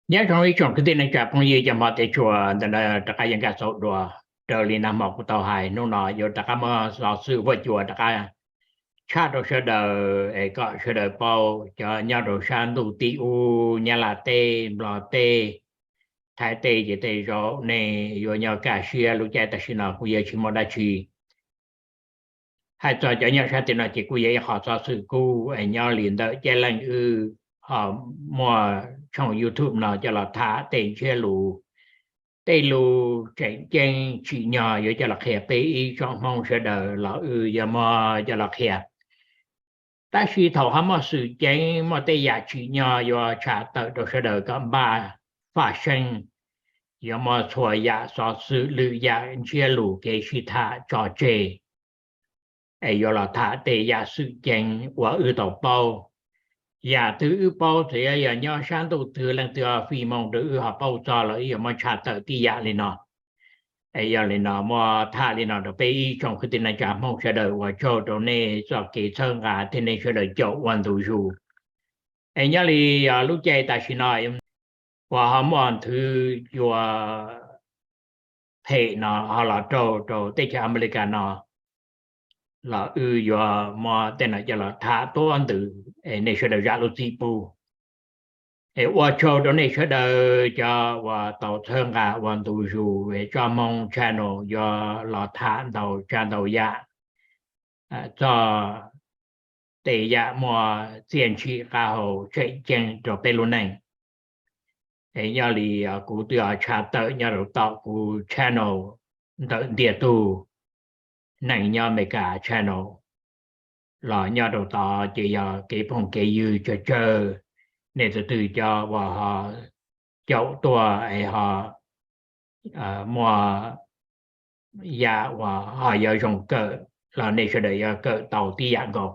Nyob zoo ib tsoom kwv tij neej tsa phooj ywg cov hmov thiab tshua ntawm no, rov qab yuav nkag xaus dua. Raws li nag hmo kuv tau hais, hnub no yuav rov qab muaj xov xwm huab cua rov qab tshaj rau sawv daws es kom sawv daws paub. Cov nyob rau sab ntuj tim ub, Nyab Laj teb, Nplog teb, Thaib teb ces tej zaum nej yuav nyob kaj siab lub caij tam sim no kuj yuav tsis muaj dab tsi. Hais txog cov nyob sab tim no ces kuj yog ib qho xov xwm kub es nyob li ntawm Ceeb Leej wb ho muaj tshooj YouTube no coj los tham tej ntsiab lus, tej lus tseem ceeb tsim nyog yuav coj los qhia peb ib tsoom Hmoob sawv daws los wb yuav muab coj los qhia. Tab sis thaum ho muaj xwm ceev, muaj tej yam tsim nyog yuav tshaj tawm rau sawv daws kom npaj faj seeb, yuav muaj txhua yam xov xwm, lwm yam ntsiab lus, kev sib tham tso tseg, es yuav los tham tej yam xwm ceev uas wb tau paub. Yam twg wb paub, txawm yog nyob sab ntuj twg, leej twg ho fij moo rau wb ho paub txog los wb yuav muab tshaj tawm tib yam li no. Es yog li no muab tham li no rau peb ib tsoom kwv tij neej tsa Hmoob sawv daws, ua tsaug rau nej txoj kev txhawb nqa thiab nej sawv daws caum ua ntu zus. Es nyob li lub caij tam sim no uas ho muaj nthwv cua phem no ho los raug rau teb chaws Amelikas no los wb yuav muab tej no coj los tham tuab ntws es nej sawv daws zam lub txim pub. Es ua tsaug rau nej sawv daws cov uas tau txhawb nqa ua ntu zus es Tsob Hmoob Channel yuav los tham ntau tsav ntau yam txog tej yam muaj txiaj ntsim qab hau tseem ceeb rau peb lub neej. Es nyob li kuv twb tshaj tawm nyob rau tom kuv channel ntawm ntiag tug neeg nyob Amelikas channel los nyob rau tod ces yog kev phooj kev ywg tsawg tsawg, nej tus twg cov uas ho caum tuaj es ho muaj yam uas ho yuav zoo kawm los nej sawv daws yuav kawm tau tib yam nkaus.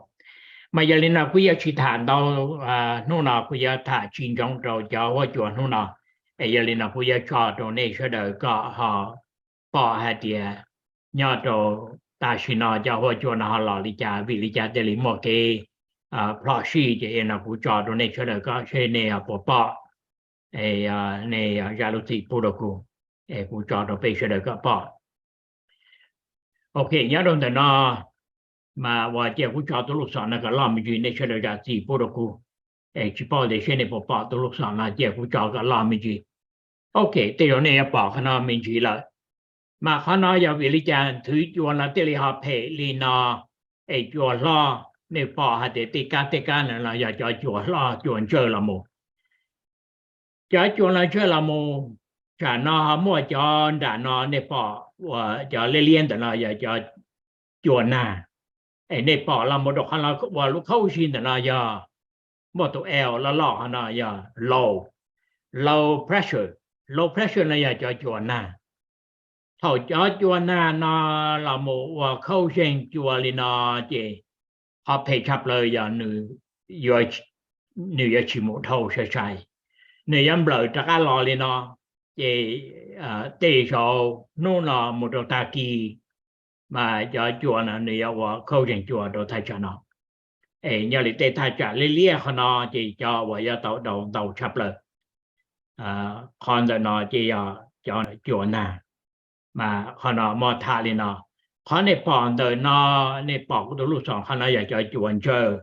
Mas yog li no kuv yuav tsis tham ntau, hnub no kuv yuav tham tsis ntsoov rau cov huab cua hnub no. Es yog li no kuv yuav tso rau nej sawv daws kom ho pom hais tias nyob rau tam sim no cov huab cua no ho los li cas, vim li cas thiaj li muaj kev plhom sij. Ces no kuv tso rau nej sawv daws kom seb nej puas pom, nej zam lub txim pub rau kuv, es kuv tso rau peb sawv daws kom pom. Ok, nyob rau ntawm no mas uas cia kuv tso tus lub xom no kom loj me ntsis, nej sawv daws zam txim pub rau kuv. Es tsis paub tias seb nej puas pom tus lub xom no, cia kuv tso kom loj me ntsis. Ok, tej zaum nej yuav pom qhov no me ntsis lawm. Mas qhov no yog vim li cas nthwv cua no thiaj li ho phem li no, es cua hlob, nej pom hais tias tej kab tej kab no los yog cov cua hlob cua ntsawj los mus. Cov cua no ntsawj los mus, tsam no ho muaj cov nram no nej pom uas cov liab liab ntawm no yog cov cua nag. Es nej pom los mus rau qhov no ua lub khaub zig ntawm no yog muaj tus L loj loj qhov no yog low, low pressure. Low pressure no yog cov cua nag. Thaum cov cua nag no los mus ua khaub zeeg cua li no ces qhov phem tshaj plaws yog nws yuav tsis mus dhau sai sai, nws yuav nplawm rov qab los li no. Ces tej zaum hnub no mus rau tag kis mas cov cua no nws yuav ua khaub zeeg cua rau thaj tsam no. Es nyob li tej thaj tsam liab liab qhov no ces cov uas yuav tau daus ntau tshaj plaws. Qhov ntawm no ces yog cov cua nag. Mas qhov no muab tham li no, qhov nej pom ntawm no, nej pom kuv tus lub xom qhov no yog cov cua ntsawj.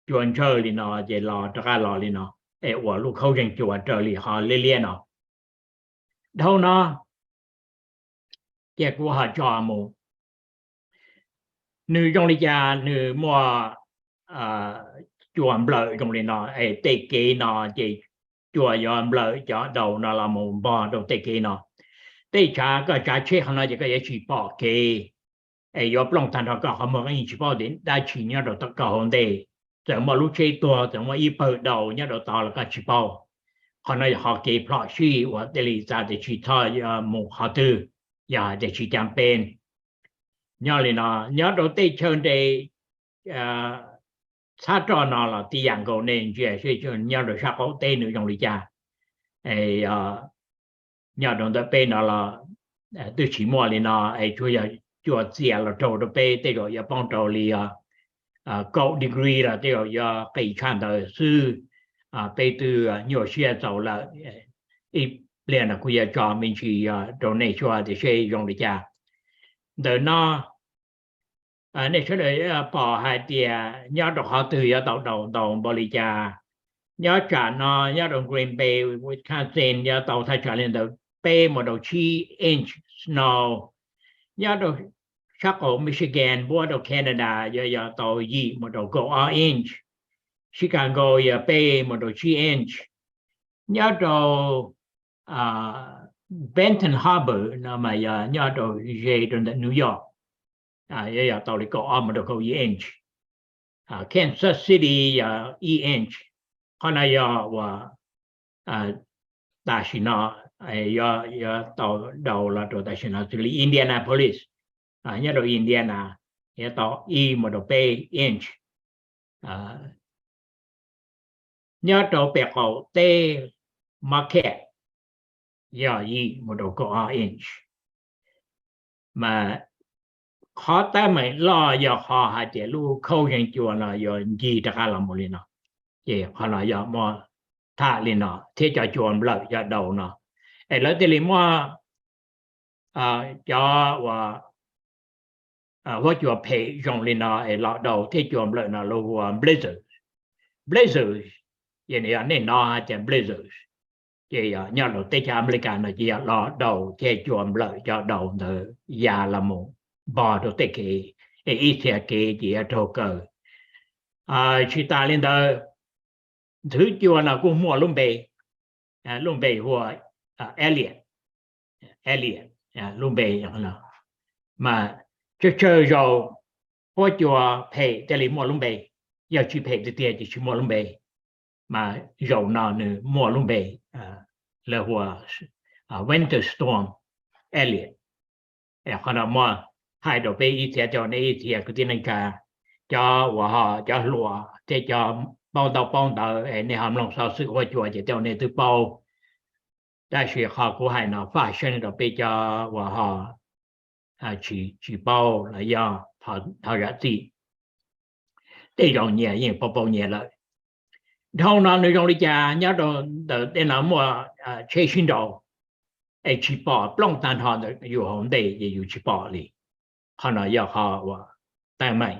Cua ntsawj li no ces los rov qab los li no, es ua lub khaub zeeg cua raws li qhov liab liab no. Dhau no ces kuv ho tso mus, nws zoo li cas nws muaj cua nplawm zoo li no, es tej kev no ces cua yuav nplawm cov daus no los mus npog rau tej kev no. Tej tshav koj tsav tsheb qhov no ces koj yuav tsis pom kev, es yuav plooj tag nrho koj qhov muag, koj yeej tsis paub tias dab tsi nyob rau koj hauv ntej. Txawm muaj lub tsheb tuag, txawm muaj ib pawg daus nyob rau tod los koj tsis paub. Qhov no yog qhov kev plhom sij uas thiaj li xav tias tsis txhob mus qhov twg, yog hais tias tsis cam peb. Nyob li no, nyob rau tej chaw nres txhab roj no los tib yam nkaus, nej ntsia seb nyob rau sab qaum teb nws zoo li cas. Nyob rau ntawm peb no los twb tsis muaj li no, es tsuas yog cua txias los raug rau peb tej zaum yuav poob rau li kaum degree los tej zaum yuav qis tshaj ntawd xwb. Peb twb nyuaj siab txaus lawm, ib pliag no kuv yuav tso me ntsis rau nej xyuas tias seb zoo li cas. Ntawm no nej sawv daws pom hais tias nyob rau qhov twg yuav tau daus ntau npaum li cas. Nyob tsam no nyob rau Green Bay, Wisconsin yuav tau thaj tsam li ntawm peb mus rau tsib inch snow. Nyob rau sab qaum Michigan npuab rau Canada yuav yog tau yim mus rau kaum ob inch. Chicago yog peb mus rau tsib inch. Nyob rau Benton Harbor no mas yog nyob rau ze rau ntawm New York, yuav yog tau li kaum ob mus rau kaum ib inch. Kansas City yog ib inch. Qhov no yog uas tam sim no yuav tau daus los rau tam sim no xws li Indianapolis, nyob rau Indiana yuav tau ib mus rau peb inch. Nyob rau pem qaum teb Marquette yog yim mus rau kaum ob inch. Mas qhov teeb meem loj yog qhov hais tias lub khaub zeeg cua no yuav ncig rov qab los mus li no, ces qhov no yog muaj tham li no thiab cov cua nplawm yog daus no, es lawv thiaj li muaj cov uas huab cua phem zoo li no es los daus thiab cua nplawm no lawv hu ua blizzard. Blizzard, ces nws yog nej hnov hais tias blizzard, ces yog nyob rau teb chaws Amelikas no ces yog los daus thiab cua nplawm cov daus ntawd ya los mus npog rau tej kev, es ib txhia kev ces yuav raug kaw. Tsis tas li ntawd, nthwv cua no kuj muaj lub npe, lub npe hu ua Elliott, Elliott lub npe. Mas tsawg tsawg zaus huab cua phem thiaj li muaj lub npe, yog tsis phem tiag tiag ces tsis muaj lub npe. Mas zaum no nws muaj lub npe, lawv hu ua Winter Storm Elliott. Qhov no muaj hais rau peb ib txhia, rau nej ib txhia kwv tij neej tsa, cov uas ho cov hluas thiab cov paub ntaub paub ntawv es nej ho mloog xov xwm huab cua ces tej zaum nej twb paub. Tab sis qhov kuv hais no faj seeb rau peb cov uas ho tsis paub los yog thov zam txim. Tej zaum nyias yeej paub paub nyias lawm. Dhau no nws zoo li cas? Nyob rau ntawm tej no muaj tsheb sib nraus, es tsis pom, plooj tag nrho ntawm yus hauv ntej ces yus tsis pom li. Qhov no yog qhov uas teeb meem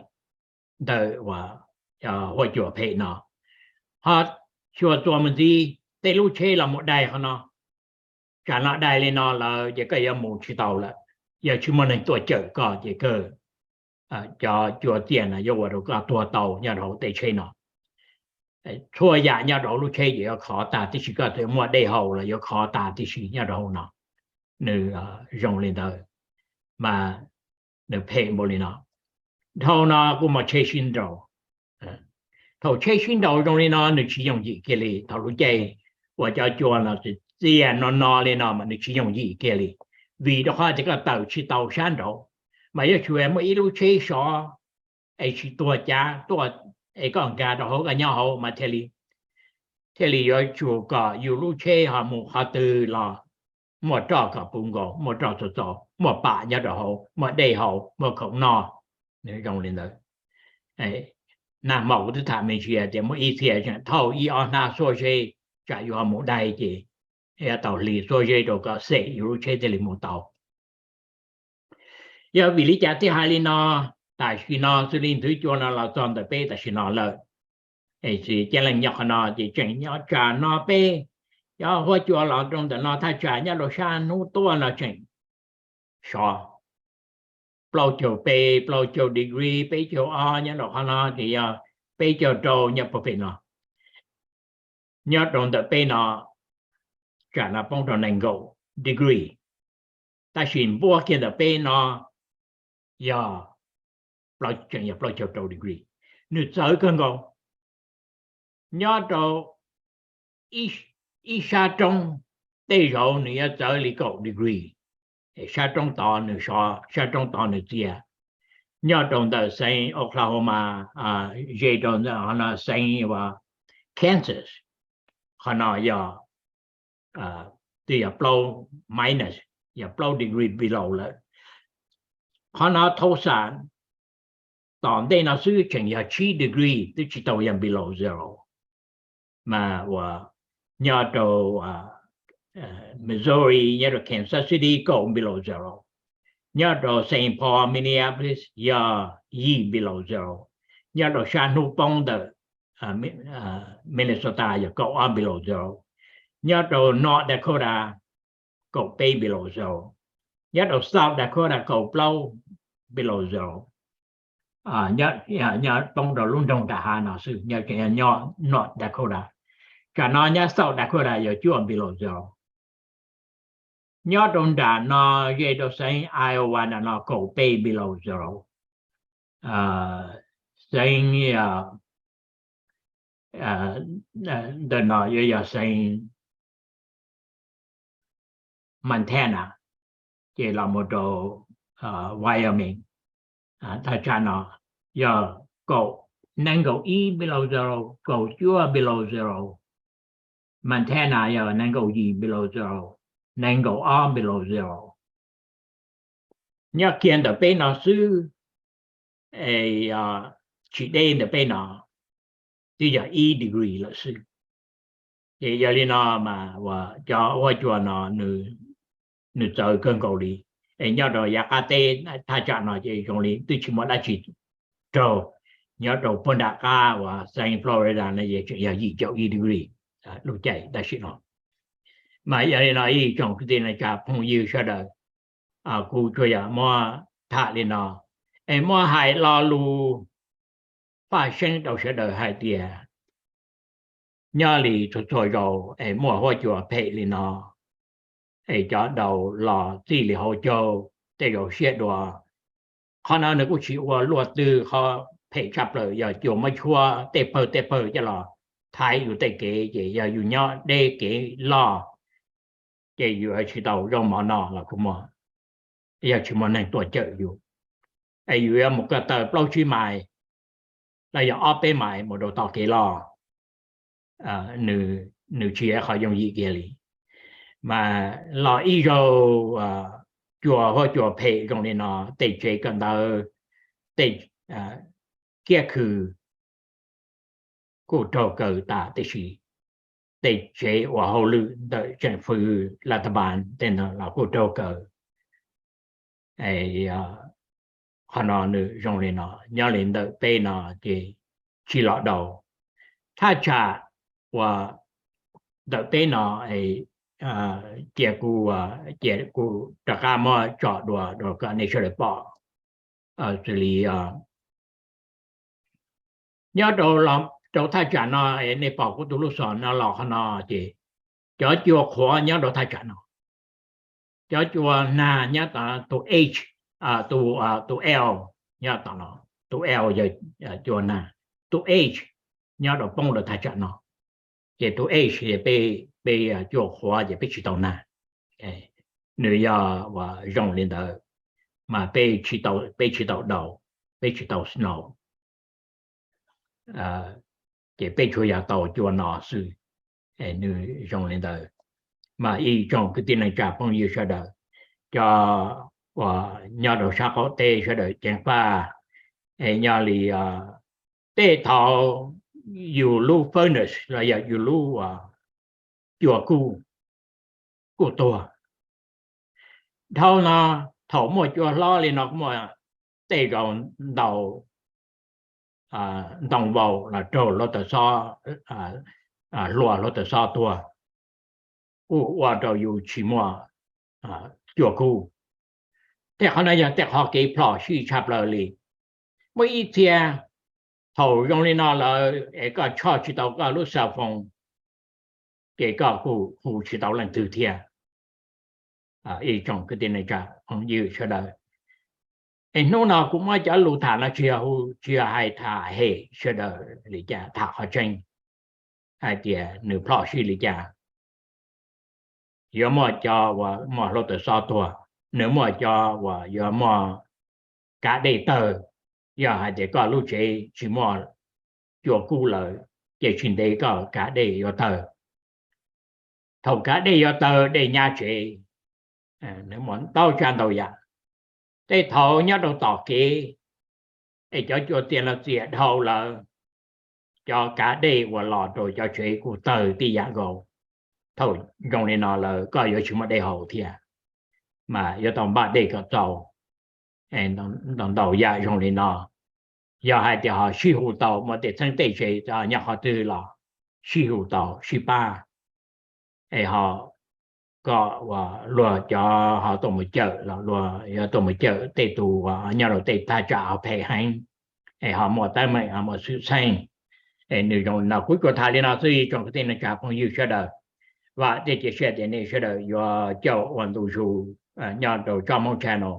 ntawm uas huab cua phem no. Ho xyuas txuas mus ntxiv, tej lub tsheb los mus dai qhov no, tsam no dai li no lawm ces koj yuav mus tsis tau lawm, yog tsis muaj neeg tuaj cawm koj ces kawg cov cua txias no yuav ua rau koj tuag tau nyob rau hauv tej tsheb no. Txhua yam nyob rau hauv lub tsheb ces yuav khov tag tib si, koj txawm muaj dej haus los yuav khov tag tib si nyob rau hauv no. Nws zoo li ntawd, mas nws phem npaum li no. Dhau no kuj muaj tsheb sib nraus. Thaum tsheb sib nraus zoo li no nws tsis yooj yim kiag li. Thaum lub caij uas cov cua no txias no no li no mas nws tsis yooj yim kiag li, vim rau qhov tias koj tawm tsis tau sab nraud, mas yuav tsum muaj ib lub tsheb sov es tsis tuag cav tuaj, es koj nkag rau hauv koj nyob hauv mas thiaj li yuav tsum kom yus lub tsheb ho mus qhov twg los muaj roj kom puv nkaus, muaj roj txaus txaus, muaj pam nyob rau hauv, muaj dej haus, muaj khoom noj. Nws zoo li ntawd. Nag hmo kuv twb tham me ntsis tias muaj ib txhia tseem thauj ib ob hnab xuab zeb, tsam yuav mus dai ces yuav tau hliv xuab zeb rau kom xem yus lub tsheb thiaj li mus tau. Yog vim li cas thiaj hais li no? Tam sim no xws li nthwv cua no los txog ntawm peb tam sim no lawm, es tsis cia leej nyob qhov no ces tseem nyob tsam no peb cov huab cua los rau ntawm no thaj tsam nyob rau sab hnub tuaj no tseem sov plaub caug peb, plaub caug degree, peb caug ob, nyob rau qhov no ces yog peb caug rau nyob puag pem no. Nyob rau ntawm peb no tsam no poob rau nees nkaum degree, tab sis npuab kiag ntawm peb no yog tseem yog plaub caug rau degree. Nws txawv kawg nkaus. Nyob rau ib sab roob, tej zaum nws yuav txawv li kaum degree, sab roob tod nws sov, sab roob tod nws txias. Nyob rau ntawm xeev Oklahoma, ze rau ntawm xeev Kansas, qhov no yog twb yog plaub minus, yog plaub degree below lawm. Qhov no Tulsa tom ntej no xwb tseem yog tsib degree, twb tsis tau yog below zero. Mas uas nyob rau Missouri, nyob rau Kansas City kaum below zero. Nyob rau Saint Paul, Minneapolis yog yim below zero. Nyob rau sab hnub poob ntawm Minnesota yog kaum ob below zero. Nyob rau North Dakota kaum peb below zero. Nyob rau South Dakota kaum plaub below zero. Nyob poob rau lub nroog nram hav no xwb, nyob North Dakota. Tsam no nyob South Dakota yog cuaj below zero. Nyob rau nram no, ze rau xeev Iowa nram no kaum peb below zero. Xeev ntawm no yuav yog xeev Montana, ces los mus rau Wyoming. Thaj tsam no yog kaum, nees nkaum ib below zero, kaum cuaj below zero. Montana yog nees nkaum yim below zero, nees nkaum ob below zero. Nyob kiag ntawm peb no xwb, tsis deb ntawm peb no, twb yog ib degree lawm xwb. Ces yog li no mas cov huab cua no nws txawv kawg nkaus li. Es nyob rau yav qab teb thaj tsam no ces zoo li twb tsis muaj dab tsi raug. Nyob rau puag nram qab uas xeev Florida no es tseem yog yim caum ib degree lub caij tam sim no. Mas yog li no ib tsoom kwv tij neej tsa phooj ywg sawv daws, kuv tsuas yog muab tham li no, es muab hais lo lus faj seeb rau sawv daws hais tias nyob li txhua txhua zaus es muaj huab cua phem li no, es cov daus los txij li hauv caug tej zaum siab dua. Qhov no nws kuj tsis ua luaj twg, qhov phem tshaj plaws yog cua muab tshuab tej pawg tej pawg coj los thaiv yus tej kev, ces yog yus nyob deb kev loj, ces yus tsis tau zaub mov noj los kuj muaj, yog tsis muaj neeg tuaj cawm yus, es yus yuav mus ko taw plaub tsib mais los yog ob peb mais mus rau tom kev loj, nws tsis yog qhov yooj yim kiag li. Mas los ib zaug cua huab cua phem zoo li no, tej tsev kawm ntawv, tej kiab khw kuj raug kaw tas, tiam sis tej tsev ua hauj lwm ntawm tseem fwv la ta npas tej ntawd los kuj raug kaw. Qhov no nws zoo li no, nyob li ntawm peb no ces tsis los daus. Thaj tsam uas ntawm peb no, cia kuv, cia kuv rov qab muab tso dua rau kom nej sawv daws pom. Xws li nyob rau, rau thaj tsam no, nej pom kuv tus lub xov no los qhov no, ces cov cua qhuav nyob rau thaj tsam no. Cov cua nag nyob tom tus H, tus, tus L nyob tom no, tus L yog cua nag, tus H nyob rau poob rau thaj tsam no. Ces tus H, peb cua qhuav ces peb tsis tau nag. Nws yog uas zoo li ntawd, mas peb tsis tau daus, peb tsis tau snow, ces peb tsuas yog tau cua no xwb. Nws zoo li ntawd. Mas ib tsoom kwv tij neej tsa phooj ywg sawv daws, cov uas nyob rau sab qaum teb sawv daws ceev faj, es nyob li tej thaum yus lub furnace los yog yus lub cua kuj, kuj tuag. Dhau no, thaum muaj cua hlob li no muaj tej zaum ntau ntoo vau los raug hluav taws xob, hluas hluav taws xob tuag, kuj ua rau yus tsis muaj cua kuj. Tej qhov no yog tej qhov kev plhom sij tshaj plaws li. Muaj ib txhia thaum zoo li no lawm es koj tshoj tsis tau koj lub cell phone, ces koj kuj hu tsis tau leej twg thiab. Ib tsoom kwv tij neej tsa phooj ywg sawv daws, es hnub no kuv muab cov lus tham no tsis yog hu, tsis yog hais tham hem sawv daws li cas, tham qhov tseeb hais tias nws plhom sij li cas. Yuav muaj cov uas muaj hluav taws xob tuag, nws muaj cov uas yuav muaj kav dej tawg. Yog hais tias koj lub tsev tsis muaj cua kub lawm, ces tsis ntev koj kav dej yuav tawg. Thaum kav dej yuav tawg, dej nyab tsev, nws muaj ntau tsav ntau yam. Tej thaum nyob rau tom kev, es cov cua txias no txias dhau lawm, cov kav dej uas los rau cov tsev kuj tawg tib yam nkaus. Thaum zoo li no lawm koj yuav tsis muaj dej haus thiab, mas yuav tau npaj dej kom txaus. Ntau ntau yam zoo li no, yog hais tias ho sib hu tau muaj tej txheeb tej ze nyob qhov twg los sib hu tau sib pab. Es ho kom uas luag cov ho tuaj mus cawm los luag yuav tuaj mus cawm tej tus uas nyob rau tej thaj tsam ho phem heev, es ho muaj teeb meem ho muaj xwm txheej. Es nws zoo li no, kuv tsuas tham li no xwb ib tsoom kwv tij neej tsa phooj ywg sawv daws. Vam thiab cia siab tias nej sawv daws yuav caum ua ntu zus nyob rau Tsob Hmoob channel.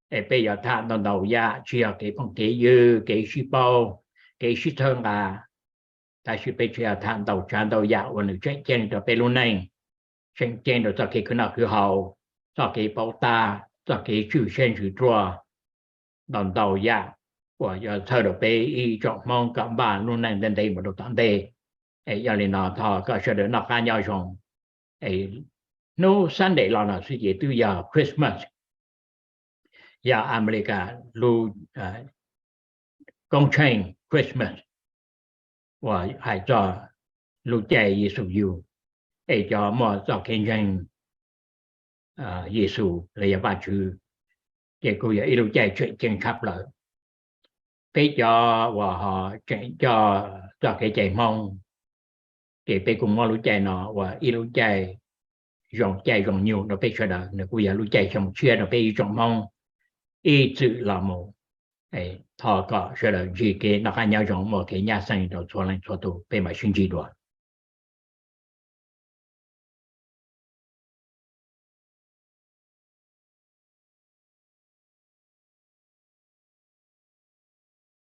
Es peb yuav tham ntau ntau yam tsis yog kev phooj kev ywg, kev sib paub, kev sib txhawb nqa, tab sis peb tsuas yog tham ntau tsav ntau yam uas nws tseem ceeb rau peb lub neej, tseem ceeb rau txoj kev khwv noj khwv haus, txoj kev paub tab, txoj kev tswj siab ntsws ruaj, ntau ntau yam uas yuav txhawb rau peb ib tsoom Hmoob kom npaj lub neej ntev ntev mus rau tom ntej. Es yog li no thov kom sawv daws noj qab nyob zoo. Hnub Sunday los no xwb ces twb yog Christmas, yog Amelikas lub koob tsheej Christmas uas hais txog lub caij Yexus yug, es cov muaj txoj kev ntseeg Yexus los yog Vajtswv, ces kuj yog ib lub caij tseem ceeb tshaj plaws. Peb cov uas ho tseem coj txoj kev cai Hmoob, ces peb kuj muab lub caij no ua ib lub caij zoo caij zoo nyoog rau peb sawv daws, nws kuj yog lub caij xyoo tshiab rau peb ib tsoom Hmoob ib txwm los mus. Thov kom sawv daws ntsib kev noj qab nyob zoo, muaj kev nyab xeeb rau txhua leej txhua tus, peb mam sib ntsib dua.